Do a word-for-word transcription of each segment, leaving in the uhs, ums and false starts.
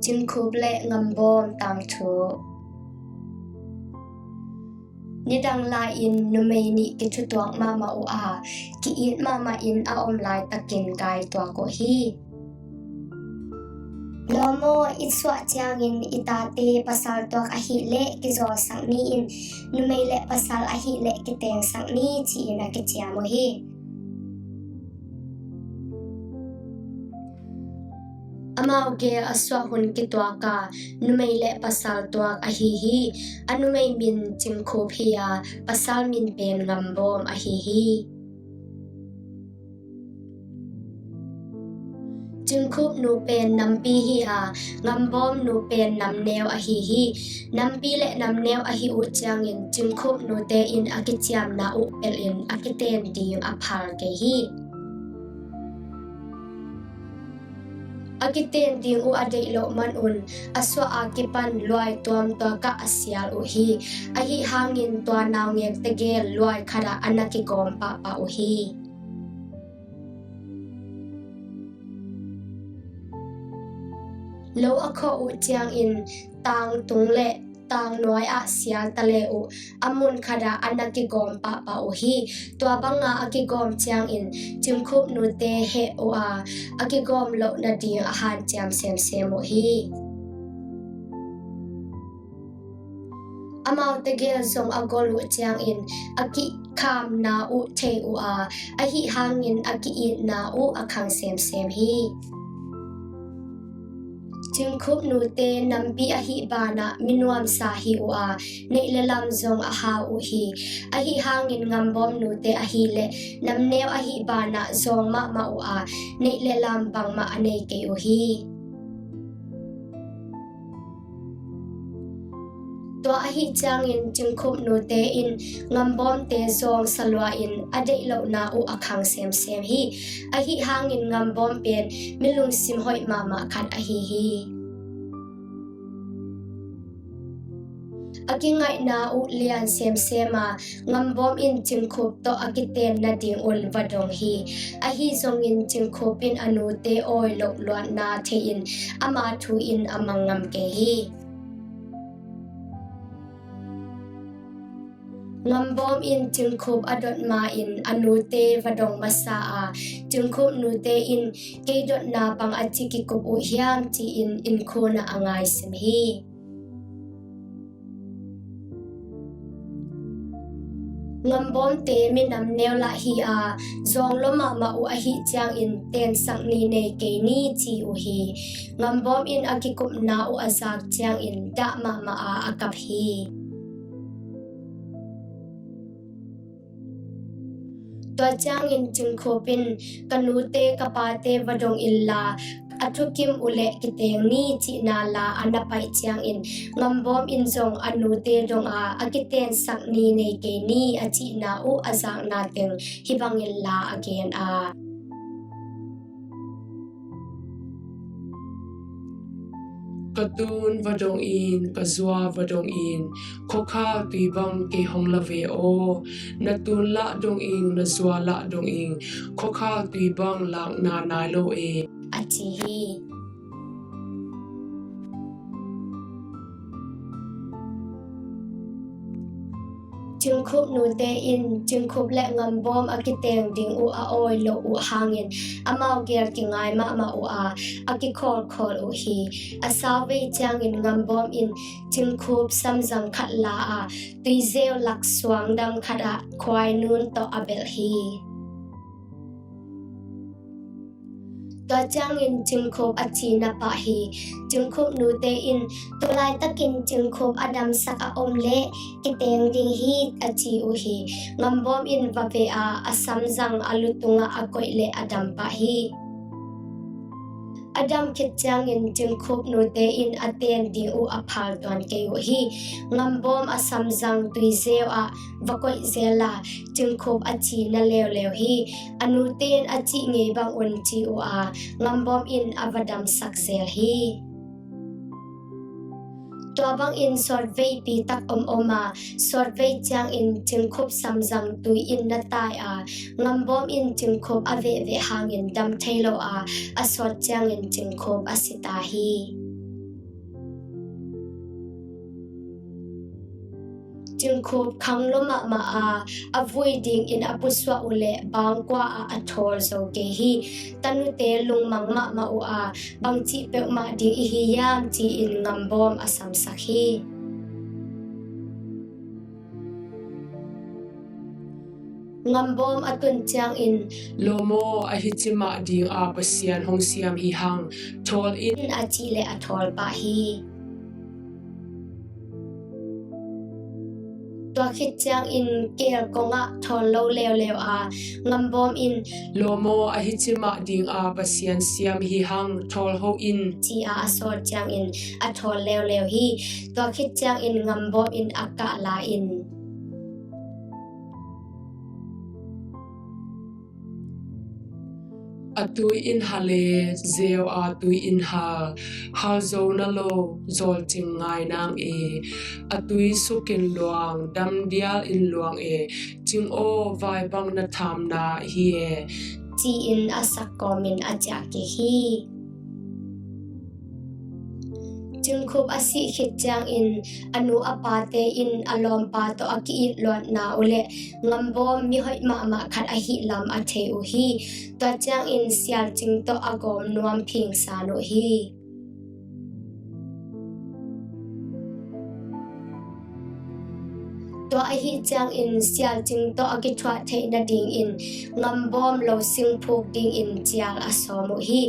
Cingkhup le Ngambawm tangthu. Nidang lai-in numei nih kithutuak mahmah uh a, ki-it mahmah in a om laitakin kaituak uh hi. Lawm aw, i suah ciangin i tate pasal tuak ahih leh kizawlsak ni in, numei le pasal ahih leh kitengsak ni, ci-in a kiciam uh hi. Amau gel a suah hun kituak a, numei le pasal tuak ahi hi. A numei min Cingkhup hi a, pasal min pen Ngambawm ahi hi. Cingkhup nu pen nampi hi a, Ngambawm nu pen namneu ahi hi. Nampi le namneu ahi uh ciangin Cingkhup nute in a kiciamna uh pelhin a kiten ding a phal kei hi. A kiten ding uh a deih loh manun a suah a kipan luai tuamtuak ah a sial uh hi. Ahi hangin tua naungek tegel luai khatah a na kigawm pahpah uh hi. Lo a khawh uh ciangin tangtung le tangnuai ah sial ta le uh, a mun khatah a na kigawm pahpah uh hi. Tua banga a kigawm ciangin Cingkhup nute heh uh a, a kigawm loh nading a hanciam semsem uh hi. Amau tegel zong a gol uh ciangin a kikhamna uh thei uh a, ahi hangin a ki-itna uh a khang semsem hi. Cingkhup nute nampi ahi banah minuamsa hi uh a, neih le lam zong a hau uh hi. Ahi hangin Ngambawm nute ahi le namneu ahi banah zawng mahmah uh a, neih le lam bangmah a nei kei uh hi. Tua ahi ciangin Cingkhup nute in Ngambawmte zawng salua in a deih lohna uh a khang semsem hi. Ahi hangin Ngambawm pen mi lungsim hoih mahmah khat ahi hi. A kingaihna uh lian semsem a, Ngambawm in Cingkhup tawh a kiten nading un va dong hi. Ahi zongin Cingkhup in a nute awi loh luatna thei in ama thu in a mang ngam kei hi. Ngambawm in Cingkhup a dot ma-in a nute va dong masa a, Cingkhup nute in kei dotna bang a ci kikup uh hiam ci-in innkhun ah a ngaisim hi. Ngambawmte minam neu lah hi a, zawng lua mahmah uh ahih ciangin tensak ni nei kei ni ci uh hi. Ngambawm in a kikupna uh a zak ciangin dah mahmah a a kap hi. Tua ciangin Cingkhup in ka nute ka pate va dong inla, a thukim uh leh kiteng ni cihna la a na paih ciangin Ngambawm in zong a nute dong a, a kitensak ni nei kei ni a cihna uh a zakna teng hih bangin la a gen a. Ka tun va dong in, ka zua va dong in, khuakhal tui bang kei hong la ve aw. Na tun lah dong in, na zua lah dong in, khuakhal tui bang lakna nai lo e, a ci hi. Cingkhup nute in Cingkhup le Ngambawm a kiteng ding uh a awi loh uh hangin amau gel kingai mahmah uh a, a kikhawlkhawl uh hi. A sauvei ciangin Ngambawm in Cingkhup samzang khat la a, tuizeu lak suang dam khatah khuainun tawh a belh hi. Tua ciangin Cingkhup a cina pah hi. Cingkhup nute in, tu laitakin Cingkhup a damsak a om leh kiteng ding hi, a ci uh hi. Ngambawm in va ve a, a samzang a lu tungah a koih leh a dam pah hi. A dam khit ciangin Cingkhup nute in a ten ding uh a phal tuan kei uh hi. Ngambawm a samzang tuizeu ah va koih zel a, Cingkhup a cina leuleu hi. A nute in a cih ngei bang un ci uh a, Ngambawm in a va damsak zel hi. Tua bangin sawtveipi tak om om a, sawtvei ciangin Cingkhup samzang tui in na tai a, Ngambawm in Cingkhup a vehveh hangin dam thei lo a, a sawt ciangin Cingkhup a si ta hi. Cingkhup khanglo mahmah a, a vui dingin a pusuah uhleh bangkua ah a thawl zo kei hi. Tanute lungmang mahmah uh a, bangcih peuhmah ding ihi hiam ci-in ngambawm a samsak hi. Ngambawm a tun ciangin, "Lawm aw, ahi cimah dinga Pasian hong siam hi hang, thawl in," a cih leh a thawl pah hi. Tua khit ciangin keel kongah thawl lo leuleu a, ngambawm in, "Lawm aw, ahi cimah dinga Pasian siam hi hang, thawl ho in," ci-a a sawl ciangin a thawl leuleu hi. Tua khit ciangin ngambawm in a kah la in, "A tui in hal e, zeu a tui in hal, hal zo na lo, zawlcing ngai nang e. A tui sukin luang, dam dial in luang e. Cing aw, vai bang na thamna hi e," ci-in a sak kawmin a ciah kik hi. Cingkhup a sih khit ciangin a nu a pate in a lawmpa tawh a ki-it luatna uhleh ngambawm mihoih mahmah khat ahih lam a thei uh hi. Tua ciangin Sial Cing tawh a gawm nuam phingsan uh hi. Tua ahi ciangin Sial Cing tawh a kithuah theih nadingin ngambawm lo sing phuk dingin cial a sawm uh hi.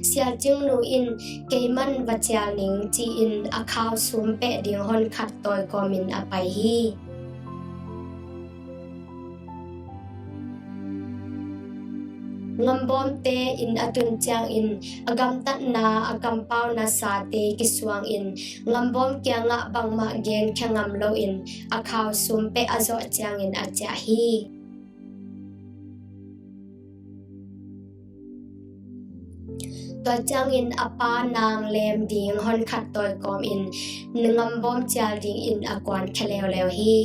Sial Cing nu in, "Keiman va cial ning," ci-in a khau sum peh ding hon khat tawi kawmin a pai hi. Ngambawmte inn a tun ciangin a gamtatna, a kampauna sate kisuangin ngambawm kiangah bangmah genkhia ngam loin a khau sum peh a zawh ciangin a ciah hi. Tua ciangin a pa nang lem ding hon khat tawi kawmin ngambawm cial dingin a kuankhia leuleu hi.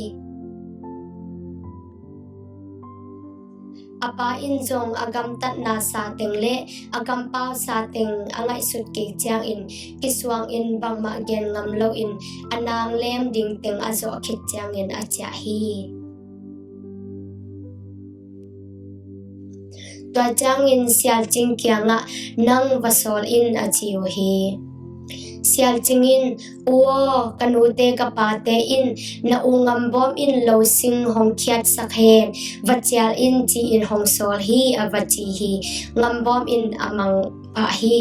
A pa in zong a gamtatna sateng le a kampau sateng a ngaihsut kei ciangin kisuangin bangmah gen ngam loin a nang lem ding teng a zawh khit ciangin a ciah hi. Tua ciangin Sial Cing kiangah, "Nang va sawl in," a ci uh hi. Sial Cing in, "U aw, ka nute ka pate in na u ngambawm in lo sing hong khiatsak hen, va cial in," ci-in hong sawl hi, a va ci hi. Ngambawm in a mang pah hi.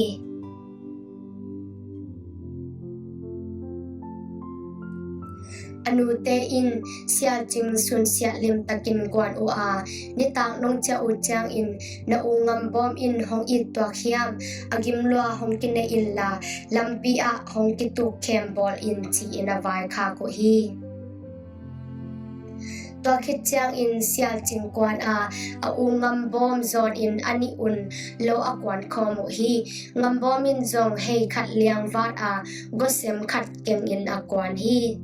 A nute in Sial Cing sunsiah limtakin guan uh a, nitak nong ciah uh ciangin, "Na u ngambawm in hong it tuak hiam? A gim lua hong kinei inla, lampi ah hong kituk khem bawl in," ci-in a vaikhak uh hi. Tua khit ciangin Sial Cing kuan a, a u ngambawm zawnin a nih un lo a kuan khawm uh hi. Ngambawm in zong hei khat liangvat a, gosem khat kengin a kuan hi.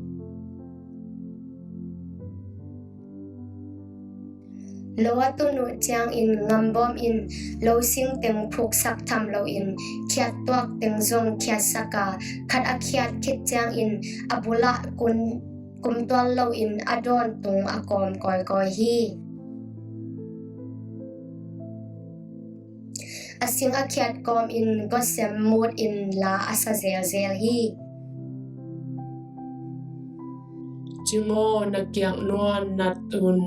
Lo a tun uh ciangin ngambawm in lo sing teng phuksak tham loin khiat tuak teng zong khiatsak a, khat a khiat khit ciangin a bulah kun, kum tuan loin a dawn tung a kawm kawikawi hi. A sing a khiat kawmin gosem mut in la a sa zelzel hi. Cing aw, na kiang nuan na tun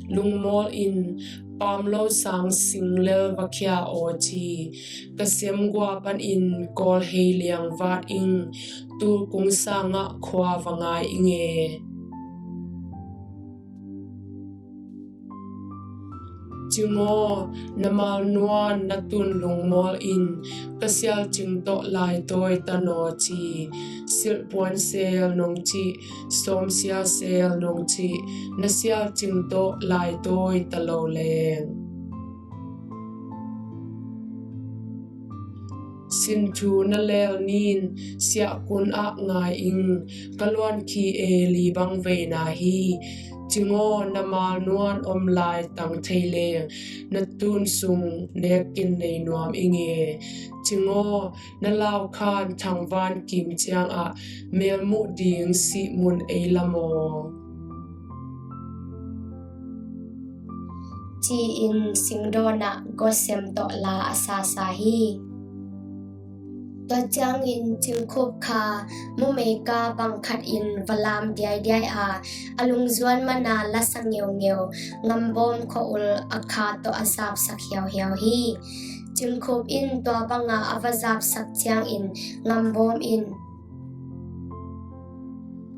lungmawl in pamlo sang sing lel va khia aw ci. Ka sem gua panin kawl hei liangvat ing, tul kung sangah khua va ngai ing e. Cing aw, na mal nuan na tun lungmawl in, ka Sial Cing tawh laitawi ta naw ci. Silhpuan sel nong cih, sawmsia sel nong cih, na Sial Cing tawh laitawi ta lo leng. Sin thu na lel nin, siahkun ah ngai ing, ka luan khi e li bang veina hi. Cing aw, na mal nuan om lai tang thei leng, na tun sung nekin nei nuam ing e. Cing aw, na lau khan thangvan kim ciangah melmuh ding sihmun ei lam aw. ci-in singdawnah gosem tawh la a sasa hi. Tua ciangin Cingkhup kha mumeika bang khatin va lam diaidiai a, a lungzuan mana lasa ngeungeu Ngambawm khua-ul a kha tawh a zapsak hiauhiau hi. Cingkhup in tua banga a va zapsak ciangin Ngambawm in,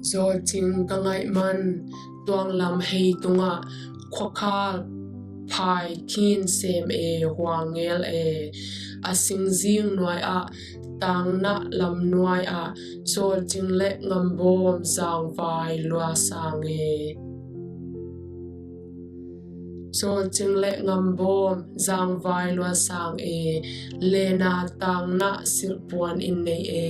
Zawlcing ka ngaih man, tuanglam hei tungah khuakhal phai khin sem e, huangel e, a singzing nuai ah, tangnah lam nuai ah, Zawlcing le Ngambawm zangvai luasang e. Zawlcing le Ngambawm zangvai luasang e, lena tangnah silhpuan in nei e,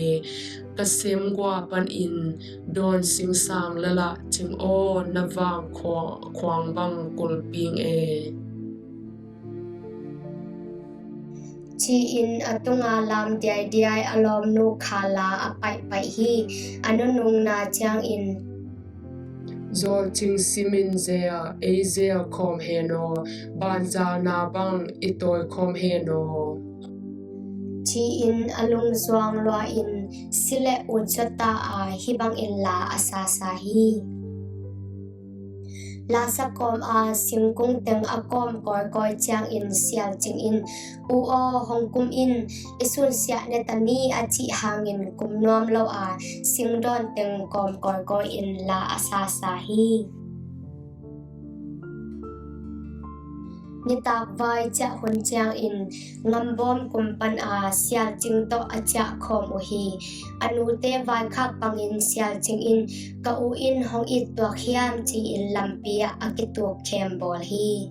ka semgua panin dawn singsang lalah cing aw, na vang khuang bang kulping e, ci-in a tunga lam diaidiai a lawmnu kha la a paihpaih hi. A nunungna ciangin, Zawlcing simin zia ei zia khawm hen aw, banzalna bang i tawi khawm hen aw, ci-in a lungzuang lua-in si le ut zuata a hih bangin la a sasa hi. Lasa kawm a singkung teng a kawm kawikawi ciangin Sialcing in, U aw, hong kum in, i sunsiah ne ta ni, a cih hangin kum nuam lo a singdawn teng kawm kawikawi in la a sasa hi. Nitak vai ciah hun ciangin Ngambawm kum pan a Sialcing tawh a ciah khawm uh hi. A nute vaikhak bangin Sialcing in, ka u in hong it tuak hiam, ci-in lampi ah a kituk khem bawl hi.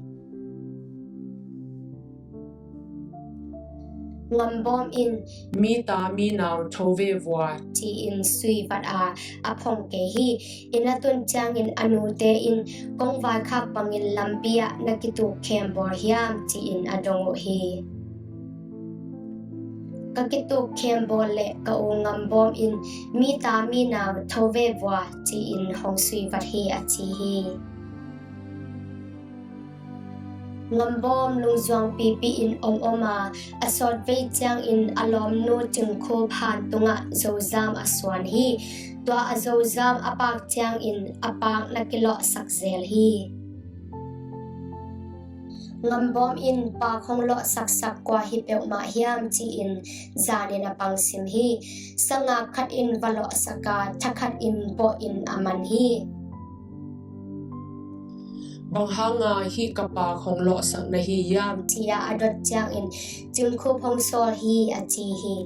Ngambawm in, mi ta mi nau tho ve vua, ci-in sui vat a a phong kei hi. Inn a tun ciangin a nute in, kong vaikhak bangin lampi ah na kituk khem bawl hiam, ci-in a dong uh hi. Ka kituk khem bawl le ka u Ngambawm in mi ta mi nau tho ve vua, ci-in hong sui vat hi, a ci hi. Ngambawm lungzuang pipi in om om a, a sawt vei ciangin a lawmnu Cingkhup han tungah zozam a suan hi. Tua a zozam a pak ciangin a pak na kilawhsak zel hi. Ngambawm in, pak hong lawhsaksak kua hi peuhmah hiam, ci-in zanin a pangsim hi. Sangak khat in va lawhsak a, thakhat in bawh in a man hi. Bang hanga hih ka pak hong lawhsak na hi hiam, ci-a a dot ciangin, Cingkhup hong sawl hi, a ci hi.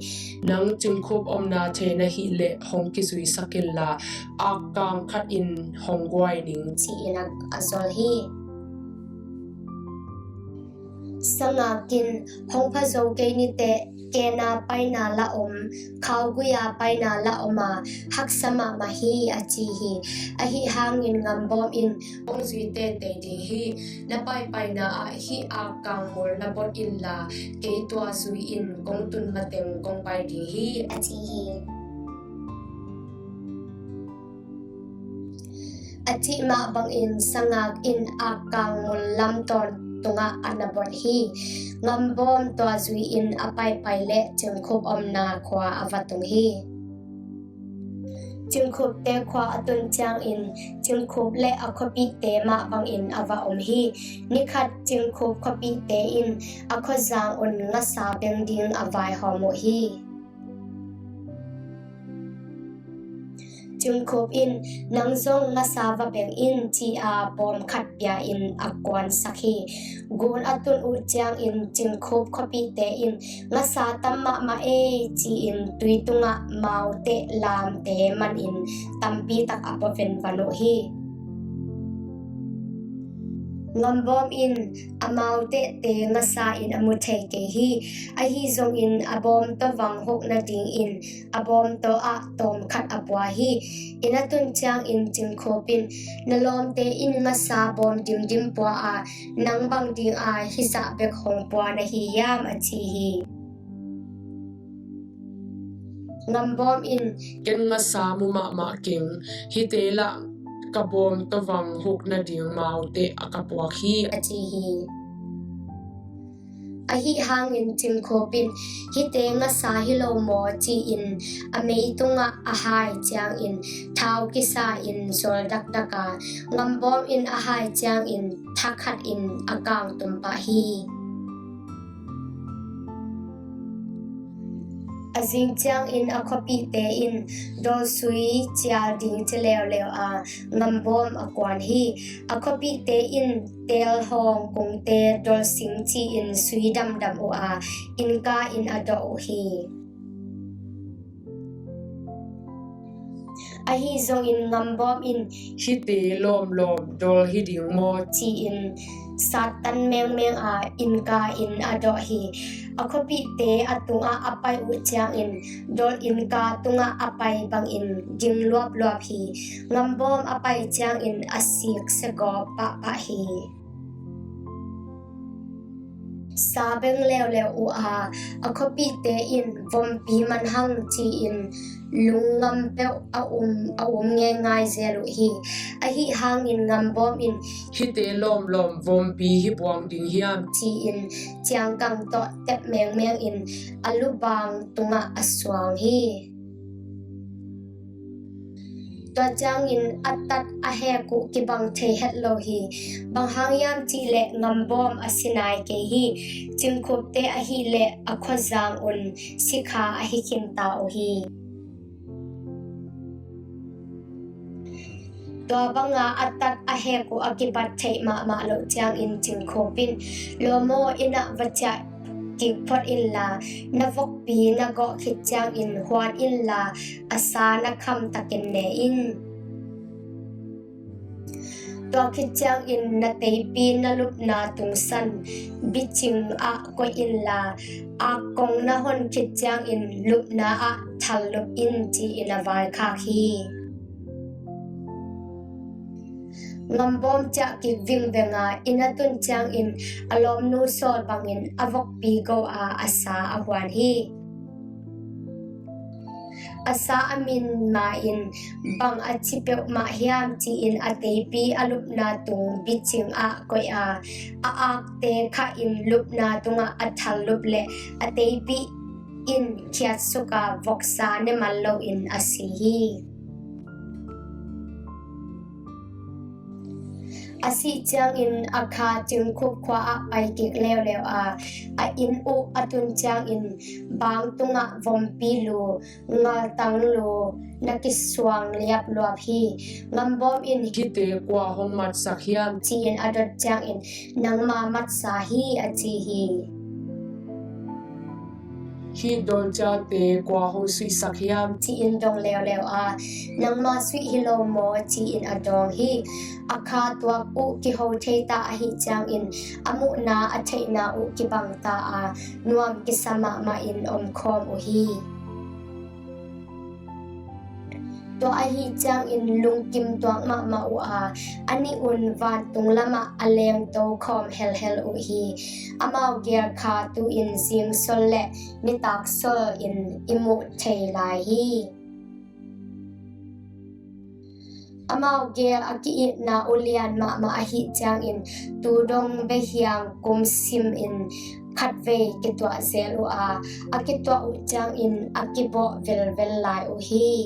Nang Cingkhup omna thei na hih leh hong kizuisak inla, akkang khat in hong guai ning, ci-in a, a zol hi. Sangak in, hong pha zo kei niteh, kena paina la om, khauguia paina la om a, haksa mahmah hi, a ci hi. Ahi hangin Ngambawm in, kong zui teitei ding hi. Na paipaina ah hih akkang mul na bot inla, kei tua zui-in kong tun mateng kong pai ding hi, a ci hi. A cih mah bangin Sangak in akkang mul lam tawntungah a na bot hi. Ngambawm tua zui-in a paipai leh Cingkhup omna khua a va tung hi. Cingkhupte khua a tun ciangin Cingkhup le a khuapihte mah bangin a va om hi. Nikhat Cingkhup khuapihte in a khuazang un ngasa beng ding a vaihawm uh hi. Cingkhup in, nang zong ngasa va beng in, ci-a bawm khat pia-in a kuansak hi. Gun a tun uh ciangin Cingkhup khuapihte in, ngasa tam mahmah e, ci-in tui tungah mauteh lamte manin tampi tak a pua venvan uh hi. Ngambawm in a mautehte ngasa in a mu thei kei hi. Ahi zongin a bawm tawvang huk nadingin a bawmtaw ah tawmkhat a pua hi. Inn a tun ciangin Cingkhup in, na lawmte in ngasa bawm dimdim pua a, nang bang dinga hizah bek hong pua na hi hiam, a ci hi. Ngambawm in, ken ngasa mu mahmah keng, hihte lah ka bawm tawvang huk nading mauteh a ka puak hi, a ci hi. Ahi hangin Cingkhup in, "Hihte ngasa hi lo maw?" ci-in a mei tungah a hai ciangin thau kisa-in zual dakdak a, Ngambawm in a hai ciangin thakhatin a kangtum pah hi. A zing ciangin a khuapihte in dolsui cial ding ci leuleu a, Ngambawm a kuan hi. A khuapihte in telhawng kungte dolsing ci-in sui damdam uh a, innka in a dawh uh hi. Ahi zongin Ngambawm in, "Hihte lawmlawm dol hi ding maw?" ci-in sattan mengmeng a, innka in a dawh hi. A khuapihte a tungah a pai uh ciangin dol innka tungah a pai bangin ging luapluap hi. Ngambawm a pai ciangin a sik segawp pahpah hi. Sa beng leuleu uh a, a khuapihte in vompi man hang ci-in lungngam peuh a um, a um ngeingai zel uh hi. Ahi hangin Ngambawm in, "Hihte lawmlawm vompi hi buang ding hiam?" ci-in ciangkang tawh tep mengmeng in a lubang tungah a suang hi. Tua ciangin a tat a hek uh kibang thei het lo hi. Bang hang hiam cihleh Ngambawm a si nai kei hi. Cingkhupte ahileh a khuazang un sikha ahi khinta uh hi. Tua banga a tat a hek uh a kibat theih mahmah loh ciangin Cingkhup in, "Lawm aw, inn ah va ciah kik phot inla, na vokpi na gawh khit ciangin huan inla, a sa na kham takin ne in. Tua khit ciangin na teipi na lupna tungsan bicing ah koih inla, akkong na hon khit ciangin lupna ah thallup in," ci-in a vaikhak hi. Ngambawm ciah kik vingveng a inn a tun ciangin a lawmnu sawl bangin a vokpi go a a sa a huan hi. A sa a min ma-in bang a ci peuhmah hiam ci-in a teipi a lupna tung bicing ah koih a, a akte khahin lupna tungah a thallup leh a teipi in khiatsuk a voksa ne man loin a si hi. A sih ciangin a kha Cingkhup khua ah pai kik leuleu a, a inn uh a tun ciangin bang tungah vompi lu, ngaltang lu na kisuang liapluap hi. Ngambawm in, "Hihte kua hong matsak hiam?" ci-in a dot ciangin, "Nangma matsa hi," a ci hi. "Hih dolciate kua hong suihsak hiam?" ci-in dong leuleu a, "Nangma suih hi lo maw?" ci-in a dawng hi. A kha tuak uh kiho thei ta ahih ciangin a muhna a theihna uh kibang ta a, nuam kisa mahmah in om khawm uh hi. Tua ahi ciangin lungkim tuak mahmah uh a, a nih un vantung lamah a lengto khawm helhel uh hi. Amau gel kha tu-in zingsol le nitaksol in i muh thei lai hi. Amau gel a ki-itna uh lian mahmah ahih ciangin tu dong behiang kum simin khatvei kituah zel uh a, a kituah uh ciangin a kibawh velvel lai uh hi.